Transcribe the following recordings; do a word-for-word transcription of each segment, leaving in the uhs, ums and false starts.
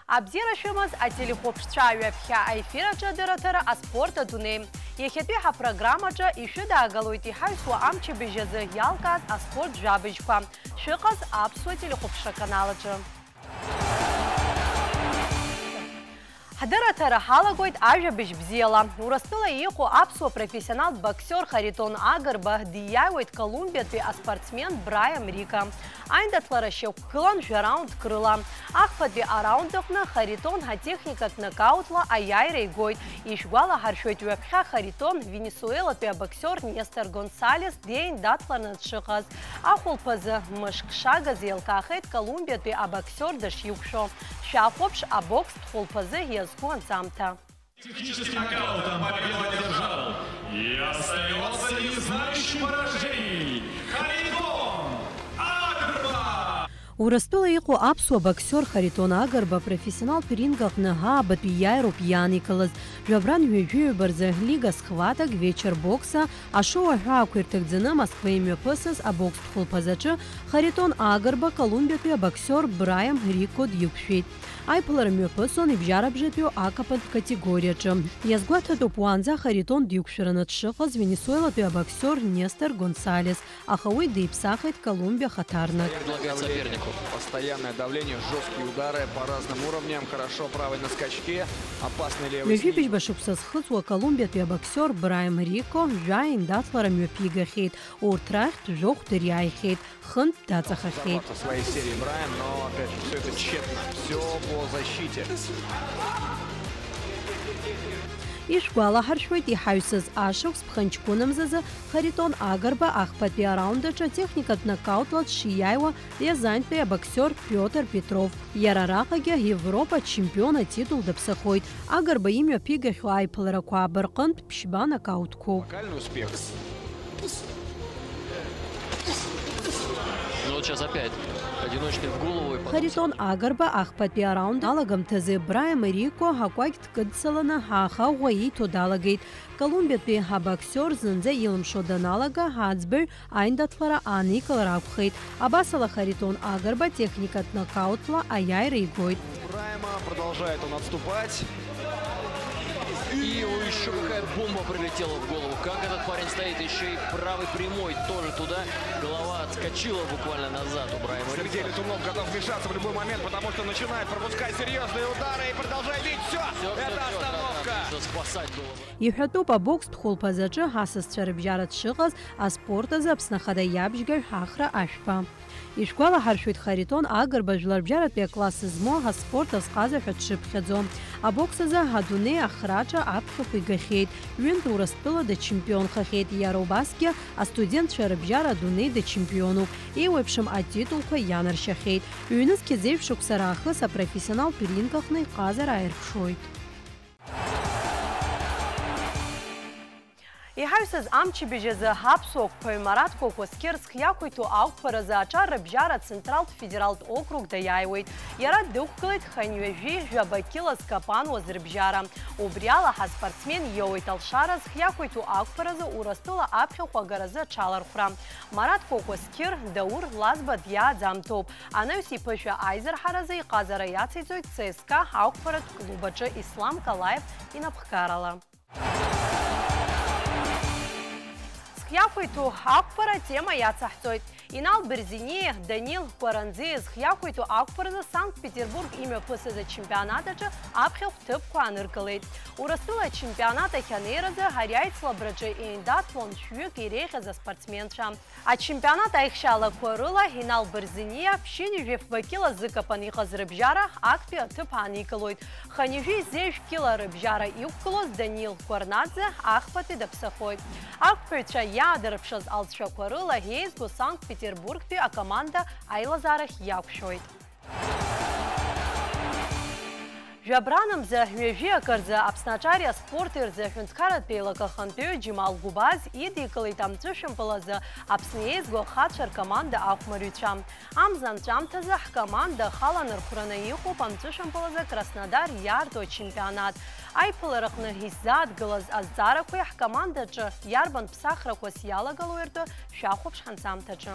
Абзиара шәымаз ателехәаԥшцәа, ҩаԥхьа аефир аҿы адырраҭара «Аспорт адунеи». Иахьатәи ҳапрограммаҿы ишәыдаагалоит иҳаҩсуа амчыбжь азы иалкааз аспорт жәабжьқәа. Шәыҟаз аԥсуа телехәаԥшра канал аҿы. Ҳдырраҭара ҳалагоит ажәабжь бзиала. Урыстәыла иҟоу аԥсуа профессионалтә боксиор Харитон Агрба диааиуеит Колумбиатәи аспортсмен Брайам Рика. Аиндаҭлара шьақәгылан жәараундк рыла. Ахԥатәи араунд аҟны Харитон атехникатә нокаутла аиааира игоит. Ишәгәалаҳаршәоит, ҩаԥхьа Харитон Венесуелатәи абоксиор Нестор Гонсалес деиндаҭлараны дшыҟаз. Ахәылԥазы мышк шагаз еилкаахеит Колумбиатәи абоксиор дышиқәшәо. Шәахәаԥш, абокстә хәылԥазы иазку анҵамҭа. Техническим нокаутом победу одержал и остаётся не знающим поражений Харитон Агрба! Урыстәыла иҟоу аԥсуа боксиор Харитон Агрба профессионалтә ринг аҟны аабатәи иааироуп иааникылаз. Жәабран ҩажәи ҩба рзы Лига схваток, Вечер бокса, ашоу аҳәаақәа ирҭагӡаны Москва имҩаԥысыз абокстә хәылԥазаҿы Харитон Агрба Колумбиатәи абоксиор Брайам Рико диқәшәеит. Аиԥылара мҩаԥысуан ибжьарабжатәиу акапантә категориаҿы. Иазгәаҭатәуп, уаанӡа Харитон диқәшәараны дшыҟаз Венесуелатәи абоксиор Нестор Гонсалес, аха уи диԥсахит Колумбиа хаҭарнак. Предлагает сопернику. Постоянное давление, жёсткие удары по разным уровням, хорошо правый на скачке, опасный левый снизу. Ҩажәи быжьба шықәса зхыҵуа Колумбиатәи абоксиор Брайам Рико жәаиндаҭлара мҩаԥигахьеит, урҭ рахьтә жәохә дыриааихьеит. Хынтә даҵахахьеит. Взорвался в своей серии Брайан, но опять же, всё это тщетно. Всё по защите. Ишәгәалаҳаршәоит, иҳаҩсыз ашықәс ԥхынҷкәынамзазы Харитон Агрба ахԥатәи араунд аҿы атехникатә нокаутла дшиааиуа Рязантәи абоксиор Пиотр Петров. Иара араҟагьы Европа ачемпион атитул даԥсахоит. Агрба имҩаԥигахьоу аиԥыларақәа ааба рҟынтә ԥшьба нокаутқәоуп. Локальный успех. Ну вот сейчас опять одиночный в голову и потом Харитон Агрба ахԥатәи араунд алагамҭазы Брайам Рико акәакь дкыдцаланы аха ӷәӷәа ииҭо далагеит. Колумбиатәи абоксиор зынӡа илымшо даналага, аӡбаҩ аиндаҭлара ааникылар акәхеит. Абасала Харитон Агрба техникатә нокаутла аиааира игоит. Брайма, продолжает он отступать. И, ой, ещё какая бомба прилетела в голову. Как этот парень стоит, ещё и правый прямой тоже туда. Голова отскочила буквально назад у Брайма Рико. Смертельный тумлок готов вмешаться в любой момент, потому что начинает пропускать серьёзные удары и продолжает бить. Всё, это остановка. Всё, всё, да, да, всё, спасать было бы. Иҳәатәуп, абокстә хәылԥазаҿы асасцәа рыбжьара дшыҟаз аспорт азы Аԥсны Ахада иабжьгаҩ Ахра Ашәба. Ишәгәалаҳаршәоит, Харитон Агрба жәларбжьаратәи акласс змоу аспорт азҟаза ҳәа дшыԥхьаӡо. Абокс азы адунеи ахраҿы аԥхьахә игахьеит, ҩынтә Урыстәыла дачемпионхахьеит, иара убасгьы астудентцәа рыбжьара адунеи дачемпионуп, еиуеиԥшым атитулқәа ианаршьахьеит. Ҩнызқьи зеижә шықәса раахыс апрофессионалтә ринг аҟны иҟазара ааирԥшуеит. Иҳаҩсыз амчыбжь азы аԥсуа қәԥаҩ Маратко Кәасқьыр зхы иақәиҭу ақәԥаразы аҿар рыбжьара Централтә федералтә округ даиааиуеит. Иара дықәгылеит хынҩажәи жәаба кьыла зкапануаз рыбжьара. Убри ала ҳаспортсмен иоуеит алшара зхы иақәиҭу ақәԥаразы Урыстәыла аԥхьахә агаразы аҽалархәра. Маратко Кәасқьыр, Даур Лазба диааӡамҭоуп. Анаҩс иԥышәа аизырҳаразы иҟазара иациҵоит Ц С К А ақәԥаратә клуб аҿы Ислам Калаев инапхгарала. Зхы иақәиҭу ақәԥара атема иацаҳҵоит. Инал Берзиниа, Данил Кәаранӡиа зхы иақәиҭу ақәԥаразы Санкт-Петербург имҩаԥысыз ачемпионат аҿы аԥхьахә ҭыԥқәа ааныркылеит. Урыстәыла ачемпионат ахь анеиразы ари аицлабраҿы еиндаҭлон шәҩык иреиӷьыз аспортсменцәа. Ачемпионат аихшьаалақәа рыла Инал Берзиниа ԥшьынҩажәи фба кьыла зыкапан иҟаз рыбжьара актәи аҭыԥ ааникылоит. Хынҩажәи зеижә кьыла рыбжьара иқәгылоз Данил Кәарнаӡе ахԥатәи даԥсахоит. Ақәԥаҩцәа иаадырԥшыз алҵшәақәа рыла еизго Санкт-Петербургтәи акоманда аилазаарахь иақәшәоит. Жәабранамза ҩажәи акы рзы Аԥсны аҿари аспорти рзы аҳәынҭқарратә еилак ахантәаҩы Џьемал Гәыбаз идикылеит амҵәышәымпыл азы Аԥсны еизго ахацәа ркоманда ахәмарҩцәа. Амза анҵәамҭазы ҳкоманда ахала нархәраны иҟоуп амҵәышәымпыл азы Краснодар иаарту ачемпионат. Аиԥылараҟны ҳиззааҭгылаз азҵаарақәеи ҳкомандаҿы иарбан ԥсахрақәас иалагалои ртәы шәахәаԥш ҳанҵамҭаҿы.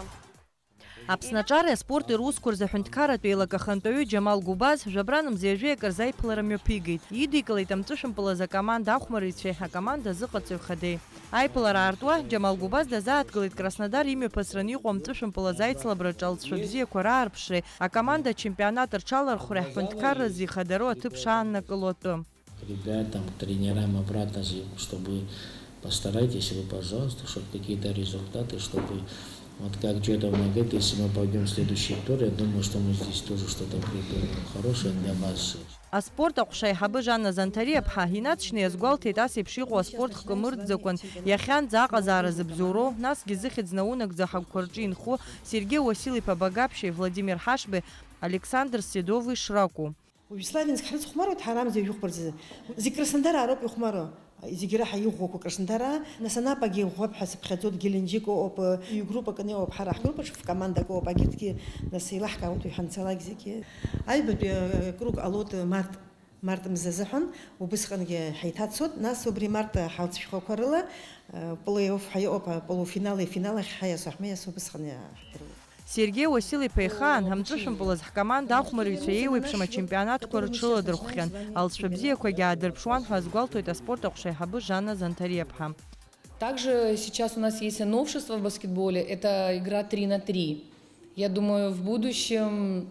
Аԥсны аҿари аспорти русқәа рзы аҳәынҭқарратә еилак ахантәаҩы Џьамал Гәыбаз жәабранамза ҩажәи акы рзы аиԥылара мҩаԥигеит. Идикылеит амҵәышәымпыл азы акоманда ахәмарыҩцәеи акоманда азыҟаҵаҩ хадеи. Аиԥылара аартуа, Џьамал Гәыбаз дазааҭгылеит Краснодар имҩаԥысраны иҟоу амҵәышәымпыл азы аицлабраҿы алҵшәа бзиақәа раарԥшреи акоманда ачемпионат рҽалархәреи ҳҳәынҭқарразы ихадароу аҭыԥ шааннакыло атәы. К ребятам, к тренерам обратно, за- чтобы постарайтесь вы, пожалуйста, чтобы какие-то результаты, чтобы вот как Джетов говорит, если мы пойдем в следующий тур, я думаю, что мы здесь тоже что-то придумаем хорошее для вас же. Аспорт аҟәша аиҳабы Жанна Занҭариаԥҳа инаҵшьны иазгәалҭеит ас еиԥш иҟоу аспорт хкы мырӡакәан, иахьанӡа аҟазаара зыбзоуроу, насгьы зыхьӡ наунагӡа ҳагәқәа рҿы инхо Сергеи Уасил-иԥа Багаԥшьеи Владимир Ҳашбеи, Александр Седови шракәу. Уажә Славянск ҳрыцхәмаруеит ҳара амза ҩажәи хәба рзы. Зегь Краснодара роуп ихәмаруа. Зегь реиҳа иӷәӷәақәа Краснодара. Нас анапагьы иӷәӷәап ҳәа сыԥхьаӡоит, Геленџьик ыҟоуп, ҩ-группак аны иҟоуп, ҳара ҳгруппаҿы ф-командак ыҟоуп, агьырҭгьы нас еилаҳкаауеит уи ҳанцалакь зегьы. Аҩбатәи, э, круг ҟалоит март, март мза азыҳәан, убысҟангьы ҳаиҭацоит, нас убри март ҳалҵшәахақәа рыла, э, плей-офф ҳәа иҟоуп, аполуфинали финал ахь ҳаиасуа, ҳмаиасуа убысҟан иаҳдыруеит. Сергеи Уасил-иԥа ихаан, амҵәышәымпыл азы ҳкоманда ахәмарыҩцәа еиуеиԥшым ачемпионатқәа рыҽрыладырхәхьан, алҵшәа бзиақәагьы аадырԥшуан ҳәа азгәалҭоит аспорт аҟәша аиҳабы Жанна Занҭариаԥҳа. Также сейчас у нас есть новшество в баскетболе, это игра три на три. Я думаю, в будущем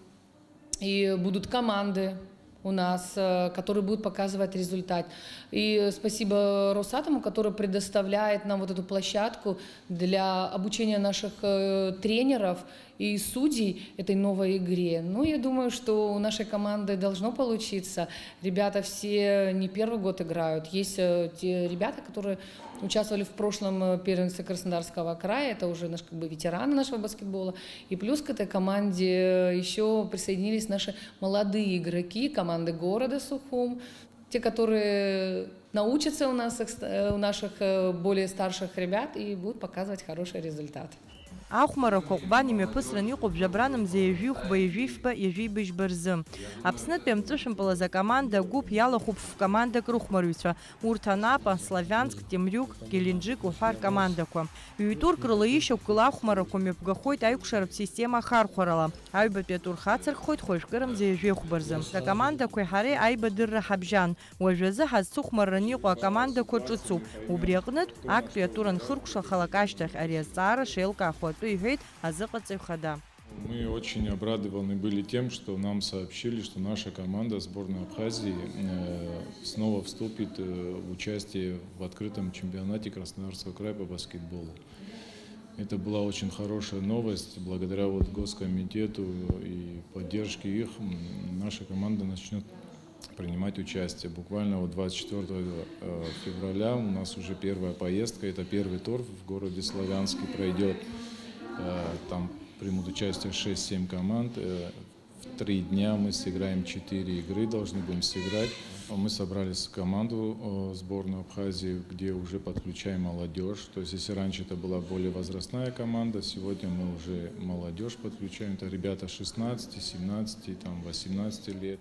и будут команды у нас, э, которые будут показывать результат. И спасибо Росатому, который предоставляет нам вот эту площадку для обучения наших, э, тренеров и судей этой новой игре. Ну, я думаю, что у нашей команды должно получиться. Ребята все не первый год играют. Есть, э, те ребята, которые участвовали в прошлом, э, первенстве Краснодарского края. Это уже наш, как бы, ветераны нашего баскетбола. И плюс к этой команде, э, ещё присоединились наши молодые игроки команды города Сухум. Те, которые научатся у нас, э, у наших, э, более старших ребят и будут показывать хороший результат. Ахәмарақәа ҟәбан имҩаԥысран иҟоуп жәабранамза ҩажәи хәба, ҩажәи фба, ҩажәи быжьба рзы. Аԥснытәи амҵәышәымпыл азы акоманда гәыԥ иалахәуп ф-командак рыхәмарҩцәа. Урҭ анапа, Славянск, Темриук, Геленџик уҳәа ркомандақәа. Ҩ-турк рыла ишьақәгылоу ахәмарақәа мҩаԥгахоит аикәшаратә система ахархәарала. Аҩбатәи атур хацырххоит хәажәкырамза ҩажәи хәба рзы. Акомандақәеи ҳареи аибадырра ҳабжьан. Уажәазы ҳазцыхәмарраны иҟоу акомандақәа ҿыцуп. Убри аҟнытә, актәи атур анхыркәшахалак ашьҭахь ари азҵаара шеилкаахо атәы иҳәеит азыҟаҵаҩ хада. Мы очень обрадованы были тем, что нам сообщили, что наша команда, сборная Абхазии, э, снова вступит, э, в участие в открытом чемпионате Краснодарского края по баскетболу. Это была очень хорошая новость. Благодаря вот Госкомитету и поддержке их, м, наша команда начнёт принимать участие. Буквально вот двадцать четвёртого, э, февраля у нас уже первая поездка. Это первый тур в городе Славянске пройдёт. Э, там примут участие шесть-семь команд. Э, в три дня мы сыграем четыре игры, должны будем сыграть. Мы собрали с-, команду, э, сборную Абхазии, где уже подключаем молодёжь. То есть, если раньше это была более возрастная команда, сегодня мы уже молодёжь подключаем. Это ребята шестнадцати, семнадцати, там, восемнадцати лет.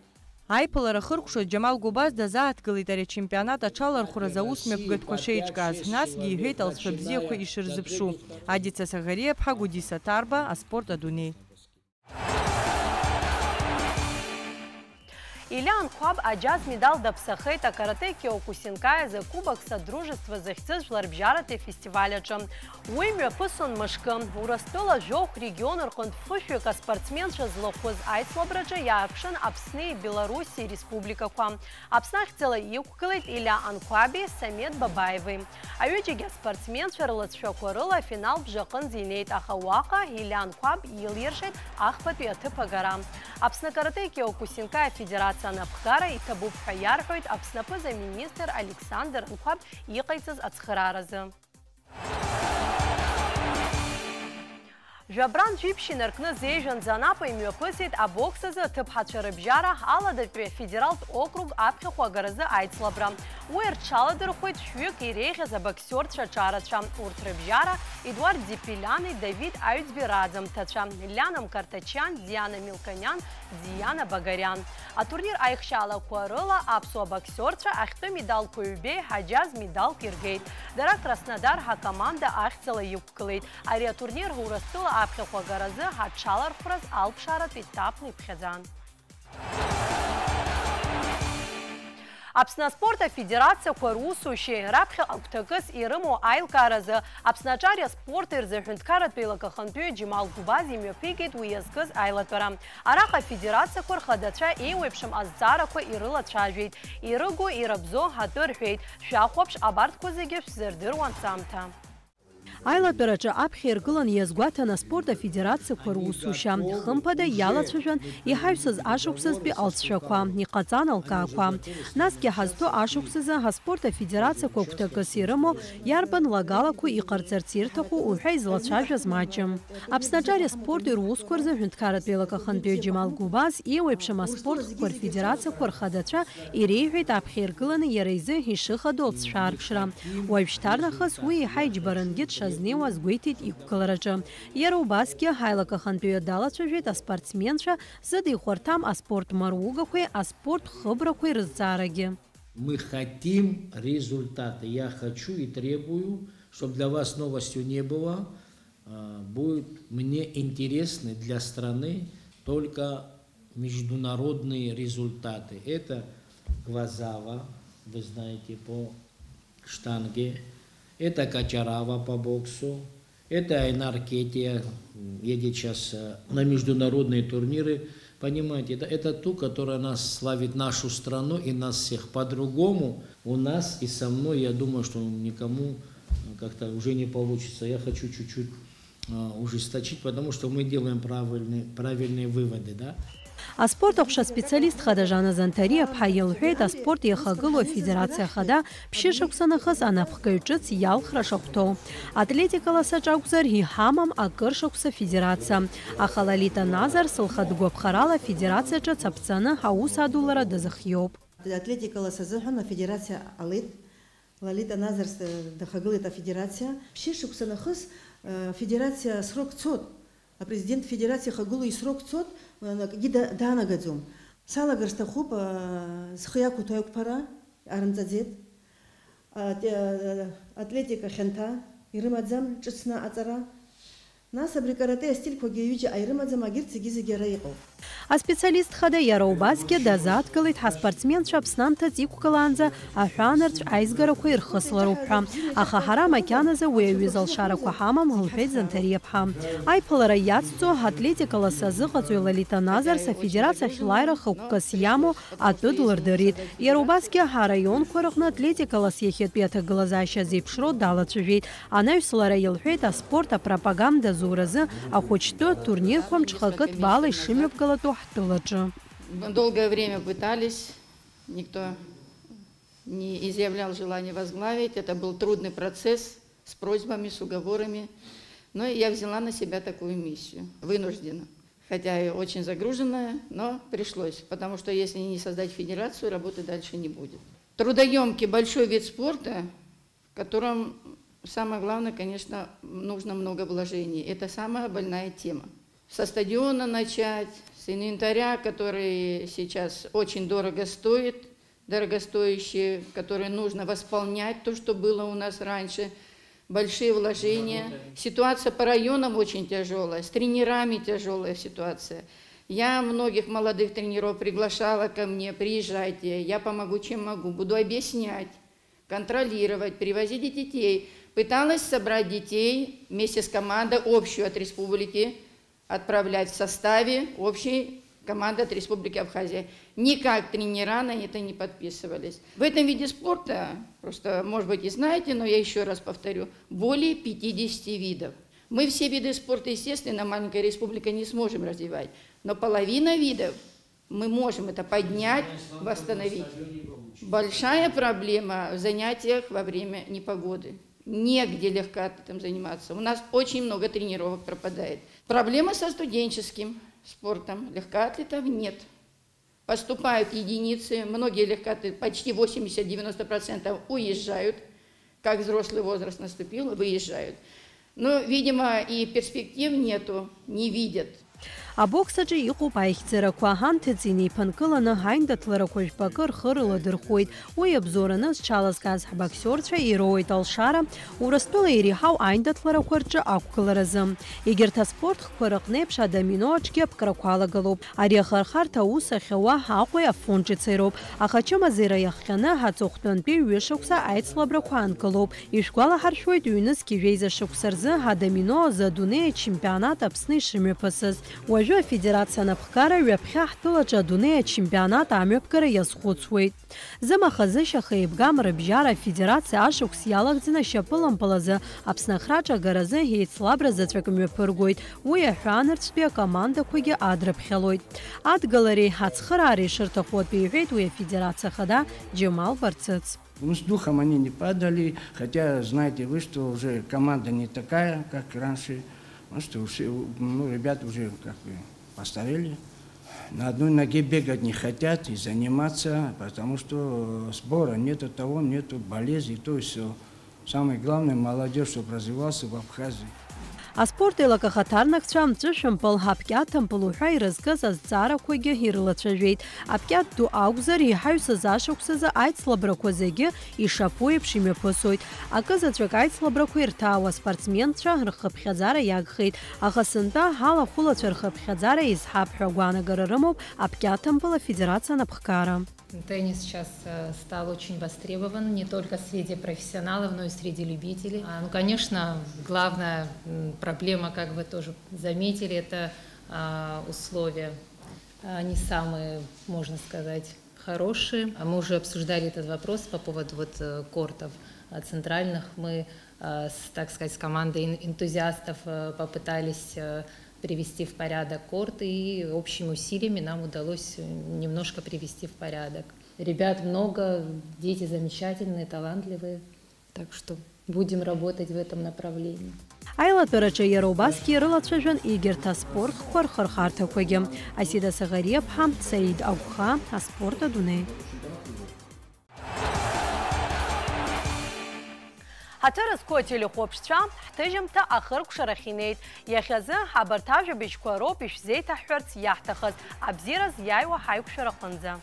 Аиԥылара хыркәшоит Џьамал Гәыбаз дазааҭгылеит ари ачемпионат аҽалархәразы аус мҩаԥгатәқәа шеиҿкааз, насгьы иҳәеит алҵшәа бзиақәа ишырзыԥшу. Адица Саӷариаԥҳа, Гәдиса Ҭарба, аспорт адунеи. Илиа Анқәаб аџьаз медал даԥсахеит акарате Киокусинкаи азы Кубок Содружества захьӡыз жәларбжьаратәи афестиваль аҿы. Уи мҩаԥысон мышкы. Урыстәыла жәохә регион рҟынтә фышәҩык аспортсменцәа злахәыз аицлабраҿы иаарԥшын Аԥсни Белоруссии республикақәа. Аԥсны ахьӡала иқәгылеит Илиа Анқәаби Самед Бабаеви. Аҩыџьагьы аспортсменцәа рлыҵшәақәа рыла афинал бжаҟынӡа инеит, аха уаҟа Илиа Анқәаб илиршеит ахԥатәи аҭыԥ агара. Аԥсны акарате Киокусинкаи афедерациа анапхгара иҭабуп ҳәа иарҳәоит Аԥсны аԥыза-министр Александр Анқәаб иҟаиҵаз ацхырааразы. Жәабрантә жәиԥшь инаркны зежәанӡа анапа имҩаԥысит абокс азы аҭыԥҳацәа рыбжьара Аладатәи афедералтә округ аԥхьахә агаразы аицлабра. Уи рҽаладырхәеит шәҩык иреиӷьыз абоксиорцәа аҿарацәа. Урҭ рыбжьара Едуард Дипиляни Давид Аҩӡбеи раӡамҭацәа, Лиана Мкартачиан, Диана Милканиан, Диана Багариан. Атурнир аихшьаалақәа рыла аԥсуа боксиорцәа ахьтәы медалқәа ҩбеи Ҳаџьаз медалк иргеит. Дара Краснодар ҳакоманда ахьӡала иқәгылеит. Ари атурнир Урыстәыла аԥхьахә агаразы аҽалархәраз алԥшааратә етапны иԥхьаӡан. Аԥсны аспорт афедерациақәа русушьеи раԥхьаҟа гәҭакыс ирымоу аилкааразы Аԥсны аҿари аспорти рзы аҳәынҭқарратә еилакахантәаҩы Џьемал Гәбаз имҩаԥигеит уи иазкыз аилатәара. Араҟа афедерациақәа рхадацәа еиуеиԥшым азҵаарақәа ирылацәажәеит, ирыгу, ирабзоу атәы рҳәеит, шәахәаԥш, абарҭқәа зегьы шәзырдыруа анҵамҭа. Аилатәараҿы аԥхьа иргыланы иазгәаҭан аспорт афедерациақәа русушьа. Хымԥада, иалацәажәан иҳаҩсыз ашықәсазтәи алҵшәақәа, иҟаҵан алкаақәа. Насгьы ҳазҭо ашықәсазы аспорт афедерациақәа гәҭакыс ирымоу, иарбан лагалақәоу иҟарҵарц ирҭаху уҳәа излацәажәаз маҷым. Аԥсны аҿари аспорти русқәа рзы аҳәынҭқарратә еилакахантәаҩы Џьемал Гәбаз, еиуеиԥшым аспорт хкқәа рфедерациақәа рхадацәа иреиҳәеит аԥхьа иргыланы иара изы ишыхадоу алҵшәа аарԥшра. Уажәшьҭарнахыс уи еиҳа иџьбарангьы дшазнеиуа азгәеиҭеит иқәгылараҿы. Иара убасгьы ҳаилак ахантәаҩы далацәажәеит аспортсменцәа зыда ихәарҭам аспорт маругақәеи аспорт хыбрақәеи рызҵаарагьы. Мы хотим результаты. Я хочу и требую, чтобы для вас новостью не было. А, будут мне интересны для страны только международные результаты. Это Глазава, вы знаете, по штанге, это Качарава по боксу, это Айнар Кетия, м, едет сейчас, э, на международные турниры. Понимаете, это, это ту, которая нас славит, нашу страну и нас всех. По-другому у нас и со мной, я думаю, что никому, э, как-то уже не получится. Я хочу чуть-чуть а, ужесточить, потому что мы делаем правильные, правильные выводы, да? Аспорт аҟәша специалист хада Жана Занҭариаԥҳа илҳәеит, аспорт иахагылоу афедерациа хада ԥшьышықәса нахыс анапхгаҩ ҿыц иалхра шахәҭоу. Атлетикала саҿ акәзар, иҳамам акыр шықәса федерациа. Аха Лолита Назарс лхатә гәаԥхарала афедерациа ҿыц аԥҵаны аус адулара дазыхиоуп. Атлетикала сазыҳәан афедерациа ҟалеит. Лолита Назарс, э, дахагылеит афедерациа. Ԥшьышықәса нахыс, э, афедерациа асрок цот, апрезидент федерациа ихагылоу исрок цот, э, акгьы да-, даанагаӡом. Салагар сҭахуп, э, зхы иақәыҭәо аиқәԥара, арымҵаӡеит. Ат-, э, атлетика хьанҭа ирымаӡам, ҿыцны аҵара. Нас абри каратеи астильқәагьы ҩыџьа аирымаӡам, агьырҭ зегьы-зегьы ара иҟоуп. Аспециалист хада иара убасгьы дазааҭгылеит ҳаспортсменцәа Аԥсны амҭаҵ иқәгылаанӡа аҳәаанырцә аизгарақәа ирхыслароуп ҳәа. Аха ҳара макьаназы уи аҩыза алшарақәа ҳамам, лҳәеит Занҭариаԥҳа. Аиԥылара иацҵо атлетикала сазыҟаҵаҩ Лолита Назарс афедерациа ахь лааира хықәкыс иамоу атәы длырдырит. Иара убасгьы ҳараионқәа рҟны атлетикала иахьатәи аҭагылазаашьа зеиԥшроу далацәажәеит. Анаҩс лара илҳәеит, аспорт апропаганда зуразы ахәыҷтәы турнирқәа мҽхакы ҭбаала ишымҩаԥгалатәу ҳтәылаҿы. Долгое время пытались, никто не изъявлял желания возглавить. Это был трудный процесс с просьбами, с уговорами. Но я взяла на себя такую миссию, вынуждена. Хотя и очень загруженная, но пришлось, потому что если не создать федерацию, работы дальше не будет. Трудоёмкий большой вид спорта, в котором самое главное, конечно, нужно много вложений. Это самая больная тема. Со стадиона начать, с инвентаря, который сейчас очень дорого стоит, дорогостоящие, которые нужно восполнять то, что было у нас раньше, большие вложения. Ситуация по районам очень тяжёлая, с тренерами тяжёлая ситуация. Я многих молодых тренеров приглашала ко мне: «Приезжайте, я помогу, чем могу, буду объяснять, контролировать, привозите детей». Пыталась собрать детей вместе с командой общую от республики, отправлять в составе общей команды от Республики Абхазия. Никак тренера на это не подписывались. В этом виде спорта, просто, может быть, и знаете, но я ещё раз повторю, более пятидесяти видов. Мы все виды спорта, естественно, маленькая республика, не сможем развивать, но половина видов мы можем это поднять, восстановить. Большая проблема в занятиях во время непогоды. Негде легкоатлетом заниматься. У нас очень много тренировок пропадает. Проблема со студенческим спортом. Легкоатлетов нет. Поступают единицы, многие легкоатлеты, почти восемьдесят-девяносто процентов уезжают, как взрослый возраст наступил, выезжают. Но, видимо, и перспектив нету, не видят. Абокс аҿы иҟоуп аихьӡарақәа, анҭыҵ инеиԥынкыланы аиндаҭларақәа жәпакы рхы рыладырхәуеит. Уи абзоураны зҽалазкааз ҳбоксиорцәа ироуеит алшара Урыстәыла иреиҳау аиндаҭларақәа рҿы ақәгыларазы. Егьырҭ аспорт хкқәа рыҟнеиԥш адомино аҿгьы аԥкрақәа алагалоуп. Ари ахырхарҭа аус ахьауа Аҟәеи Афон ҿыцеи роуп. Аха ачымазара иахҟьаны аҵыхәтәантәи ҩышықәса аицлабрақәа аанкылоуп. Ишәгәалаҳаршәоит, ҩнызқь жәеиза шықәса рзы адомино азы адунеи ачемпионат Аԥсны ишымҩаԥысыз. Уажәы афедерациа анапхгара ҩаԥхьа ҳтәылаҿы адунеи ачемпионат амҩаԥгара иазхәыцуеит. Зымаха-зышьаха еибгам рыбжьара афедерациа ашықәс иалагӡаны ашьапылампыл азы Аԥсны ахраҿ агаразы еицлабра заҵәык мҩаԥыргоит. Уи аҳәаанырцәтәи акомандақәагьы адрыԥхьалоит. Адгалареи ацхыраареи шырҭаху атәы иҳәеит уи афедерациа ахада Џьамал Барцыц. Ну, с духом они не падали, хотя, знаете вы, что уже команда не такая, как раньше, потому что все, ну, ребята уже как бы постарели. На одной ноге бегать не хотят и заниматься, потому что сбора нету, того нету, болезни, то есть всё. Самое главное, молодёжь, чтоб развивался в Абхазии. Аспорт еилак ахаҭарнакцәа амҵәышәымпыл, апкьаҭымпыл уҳәа ирызкыз азҵаарақәагьы ирылацәажәеит. Апкьаҭ ду акәзар, иҳаҩсыз ашықәсазы аицлабрақәа зегьы ишаԥу еиԥш имҩаԥысуеит. Акы заҵәык аицлабрақәа ирҭаауа аспортсменцәа рхыԥхьаӡара иагхеит, аха сынтәа алахәылацәа рхыԥхьаӡара еизҳап ҳәа агәаанагара рымоуп апкьаҭымпыл афедерациа анапхгара. Теннис сейчас, э, стал очень востребован не только среди профессионалов, но и среди любителей. А, ну, конечно, главная, м, проблема, как вы тоже заметили, это, а, условия. А, не самые, можно сказать, хорошие. А мы уже обсуждали этот вопрос по поводу вот, э, кортов, а, центральных. Мы, а, с, так сказать, с командой эн-, энтузиастов, э, попытались, э, привести в порядок корт, и общими усилиями нам удалось, э, немножко привести в порядок. Ребят много, дети замечательные, талантливые, так что будем работать в этом направлении. Аилатәараҿы иара убасгьы ирылацәажәон егьырҭ аспорт хкқәа рхырхарҭақәагьы. Асида Саӷариаԥҳа, Саид Агәха, аспорт адунеи. Ҳаҭыр зқәу ателехәаԥшцәа, ҳҭыжьымҭа ахыркәшарахь инеит. Иахьазы абарҭ ажәабжьқәа роуп ишәзеиҭаҳҳәарц иаҳҭахыз, абзиараз иааиуа ҳаиқәшәараҟынӡа.